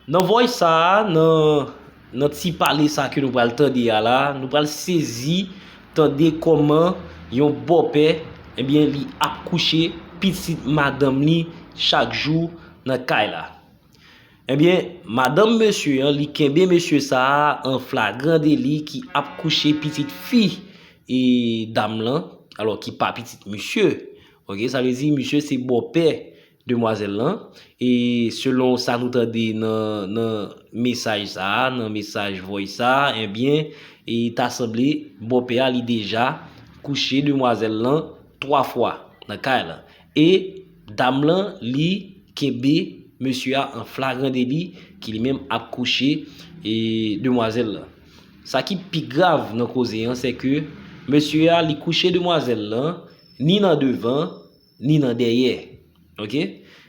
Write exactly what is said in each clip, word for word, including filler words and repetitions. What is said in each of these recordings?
Nan voice sa a, nan, nan ti pale sa ke nou pral tande a la, nou pral sezi tande kòman yon bòpè, ebyen, li ap kouche pitit madanm li chak jou nan kay la. Ebyen, madanm mesye an, li kenbe mesye sa a an flagran deli ki ap kouche pitit fi e dam lan, alò ki pa pitit misye. Ok, sa vle di misye se bòpè demwazèl lan. E selon sa nou tande nan, nan mesaj sa a, nan mesaj voice sa a, ebyen, e ta sanble bòpè a li deja kouche demwazèl lan twa fwa nan kay lan. E dam lan, li kenbe mesye a an flagran deli ki li menm ap kouche e demwazèl lan. Sa ki pi grav nan koze an, se ke mesye a, li kouche demwazèl lan, ni nan devan, ni nan dèyè. Ok?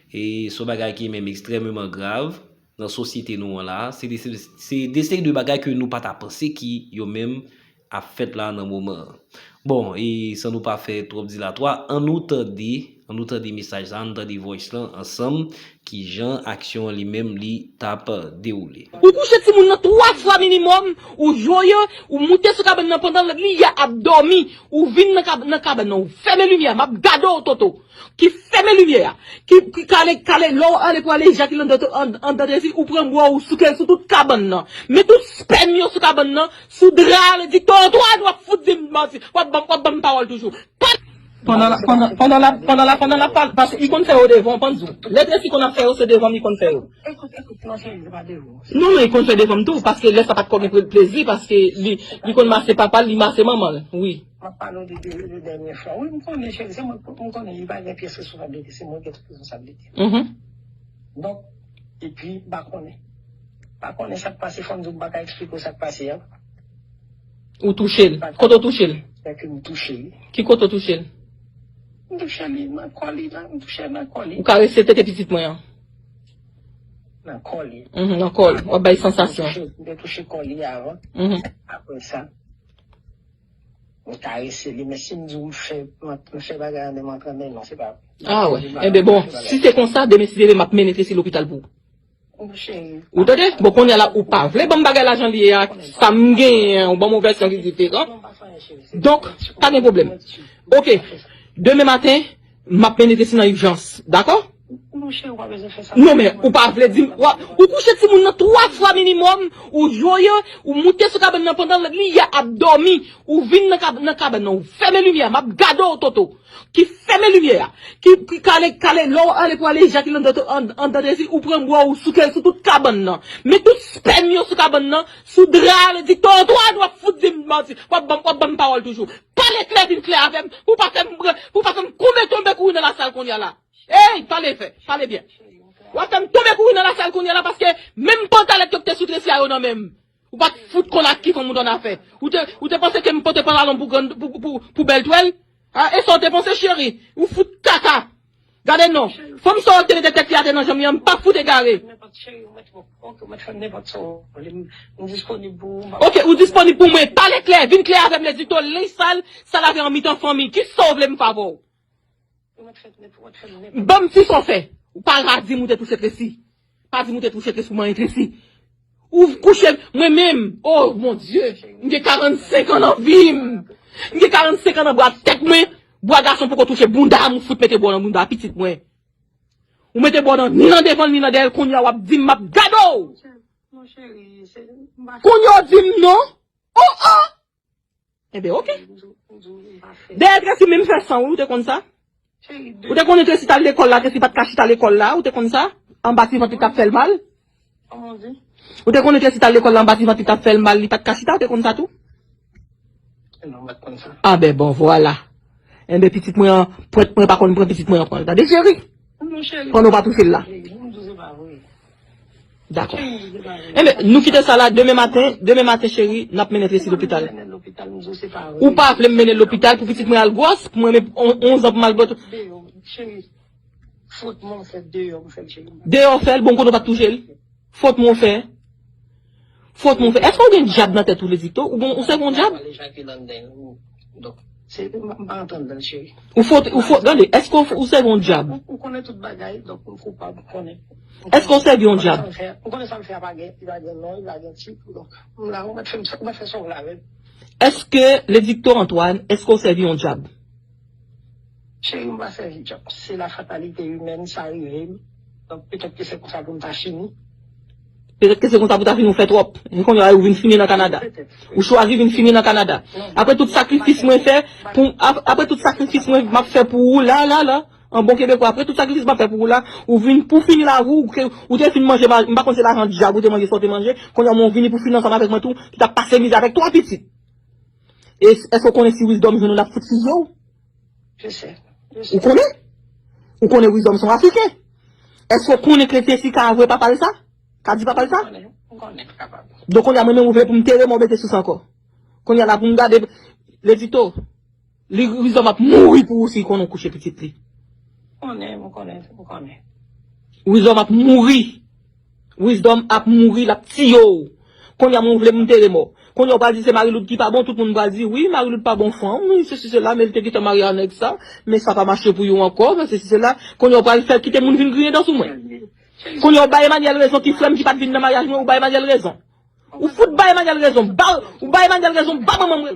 E se yon bagay ki menm ekstrèmeman grav nan sosyete nou an la. Se de, se de seri de bagay ke nou pa ta panse ki yo menm ap fèt la nan moman an. Bon, e san nou pa fè twòp dilatwa, an nou tande, an nou tande mesaj sa, an nou tande voice lan ansanm, kijan aksyon an li menm li t ap dewoule. Ou kouche timoun nan twa fwa minimòm, ou vyoye, ou moute sou kabann nan pandan li ap dòmi, ou vin nan kab-, nan kabann nan, ou fèmen limyè, m ap gade w, Toto. Ki fèmen limyè a, ki, ki kale, kale lò w ale pou ale ejakile anndan, an-, anndan dezi, ou pran bwa w, ou souke l sou tout kabann nan. Men tout spèm yo sou kabann nan, sou dra a, li di, Toto, w ap fout di m manti, w ap ban m, w ap ban m pawòl toujou. Pa Pandan la, pandan, pandan la, pandan la, pandan la pale, paske li konn fè yo devan w, pann di w. Lè tresi konn ap fè yo, se devan m li konn fè yo. Ekout, ekout, non, cheri, se pa devan w. Non, men li konn fè devan m tou, paske lè sa pa t ko gen pre-, plezi, paske li, li konn mase papa l, li mase manman l, wi. M ap pale w de, de, de dènye fwa. Wi, m konnen, cheri, se mwen, m konnen li pa gen pyès responsablite, se mwen ki gen tout responsablite. Mhm. Donk, epi, m pa konnen. M pa konnen sa k pase, fò m di w, m pa ka eksplike w sa k pase a. Ou touche l. Kote w touche l? Fè ke m touche li. Ki kote w touche l? M touche li nan kò li, nan, m touche l nan kò li. Ou karese tete pitit mwen an? Nan kò li. Mhm, nan kò l. W ap bay sansasyon. M te touche, m te touche kò li avan. Mhm. Apre sa, m karese li. Men si m di w m fè, m fè bagay an de m antrene, non, se pa vre. Ah wè. Enben bon, si se konsa, demen si Dye vle, m ap mennen Tracy lopital pou ou. Ou tande? Bon, kounye a la, ou pa vle ban m bagay la jan li ye a, sa m genyen an, ou ban m yon vèsyon ki diferan. Donk, pa gen pwoblèm. Ok, demen maten, m ap mennen Tracy nan ijans, dakò? Non, men, ou pa vle di m, wa-, ou kouche timoun nan twa fwa minimòm, ou vyoye, ou moute sou kabann nan pandan li ap dòmi, ou vin nan kab-, nan kabann nan, ou fèmen limyè, m ap gade w, Toto. Ki fèmen limyè a, ki, ki kale, kale lò w ale pou ale ejakile anndan, an-, anndan dezi, ou pran bwa w, ou souke l sou tout kabann nan. Men tout spèm yo sou kabann nan, sou dra a, li di, Toto, w ap fout di m manti, w ap ban m, w ap ban m pawòl toujou. Pale klè, vin klè avè m, pou w pa fè m, pou w pa fè m koube tonbe kouri nan lasal kounye a la. Ey, pale fè, pale byen. W ap fè m tonbe kouri nan lasal kounye a la, paske menm pantalèt yo ki te sou Tracy a yo nan men m. Ou pa t fout konn ak ki fanm ou t annafè. Ou te, ou te panse ke m pote pantalon pou grann, pou, pou, pou bèl twèl? A, e sa w te panse, cheri? Ou fout kaka. Gade non. Fanm sa w te mete tèt li atè nan janm li an, m pa fout egare. Ok, ou disponib pou mwen. Pale klè, vin klè avè m, Lezito, lenj sal, sa lave an mitan fanmi. Ki sa w vle m fè avè w? Ban m ti sa w fè. Ou pa ka di m ou te touche Tracy. Pa di m ou te touche Tracy, ou manyen Tracy. Ou kouche, mwen menm, oh mon Dieu, m gen karannsenk an nan vi m. M gen karannsenk an nan bwa tèt mwen, bwa gason poko touche bounda m, ou fout mete bwa w nan bounda pitit mwen. Ou mete bwa w nan, ni nan devan l, ni nan dèyè l, kounye a w ap di m m ap gade w. Kounye a w di m non. Oh, oh! Enben, ok. Dèyè Tracy menm fè san, wi, ou te konn sa? Ou te konnen Tracy t al lekòl la, Tracy pa t ka chita lekòl la, ou te konn sa? Anba ti vant li t ap fè l mal? Ou te konnen Tracy t al lekòl la, anba ti vant li t ap fè l mal, li pa t ka chita, ou te konn sa tou? Ah ben bon, vwala. Enben, pitit mwen an, pwèt mwen pa konn pran pitit mwen an pran l. Tande, cheri? Pandan w pa touche l la. Dakò. Enben, nou kite sa la, demen maten, demen maten, cheri, n ap mennen Tracy lopital. Ou pa vle m mennen l lopital pou pitit mwen al gwòs, pou mwen menm on-, onz an pou m al bòt. Deyò w fè l, bon, kote w pa t touche l? Fòt mwen w fè. Fòt mwen w fè. Èske w gen dyab nan tèt ou, Lezito? Ou gen, ou sèvi yon dyab? Se, m pa antann dan, cheri. Ou fout, ou fout, gade, èske ou, ou sèvi yon dyab? Ou konnen tout bagay, donk m koupab, m konnen. Èske ou sèvi yon dyab? M konnen sa m fè a pa gen, li pa gen non, li pa gen tit, donk m la, ou mèt fè, ou mèt fè sa w vle avè m. Èske, Ledikto Antoine, èske ou sèvi yon dyab? Cheri, m pa sèvi dyab. Se la fatalite imèn, sa rive m. Donk petèt ke se konsa pou m ta fini. Petèt ke se konsa pou ta fini, ou fè twòp. E kounye a ou vin fini nan Kanada. Ou chwazi vin fini nan Kanada. Apre tout sakrifis mwen fè, pou, ap- apre tout sakrifis mwen m ap fè pou ou la, la, la, an bon kebekwa, apre tout sakrifis m ap fè pou ou la, ou vin pou fini lavi w, ou ke- ou te fin manje, ma- m pa konn se lajan dyab ou te manje, sa w te manje, kounye a mwen ou vini pou fini ansanm avèk mwen tou, ki t ap pase mizè avèk twa pitit. E èske ou konnen si Wisdom jwenn ou l ap fout fizye w? Je sais. Ou konnen? Ou konnen Wisdom se yon Afriken. Èske ou konnen ke Jessica a voye papa l sa? Ka di papa l sa? M konnen, m konnen, kapab. Donk, kounye a, mwen menm, ou vle pou m tere mò mete sou sa ankò. Kounye a la, pou m gade, Ledikto, li, Wisdom ap mouri pou ou si l konnen ou kouche pitit li. M konnen, m konnen, m konnen. Wisdom ap mouri. Wisdom ap mouri, l ap tiye w. Kounye a, mwen, ou vle m tere mò. Kounye a, ou pral di se Marie-Lourdes ki pa bon, tout moun pral di, wi, Marie-Lourdes pa bon fanm, wi, sesi, sela, men li te gentan marye a nèg sa, men sa pa mache pou yo ankò, men sesi, sela. Kounye a, ou pral fè kite moun vin griyen dan sou mwen. Kounye a, ou bay Emmanuel rezon, ki frè m ki pa t vin nan maryaj mwen, ou bay Emmanuel rezon. Ou fout bay Emmanuel rezon, ba, ou bay Emmanuel rezon, ba manman m rezon.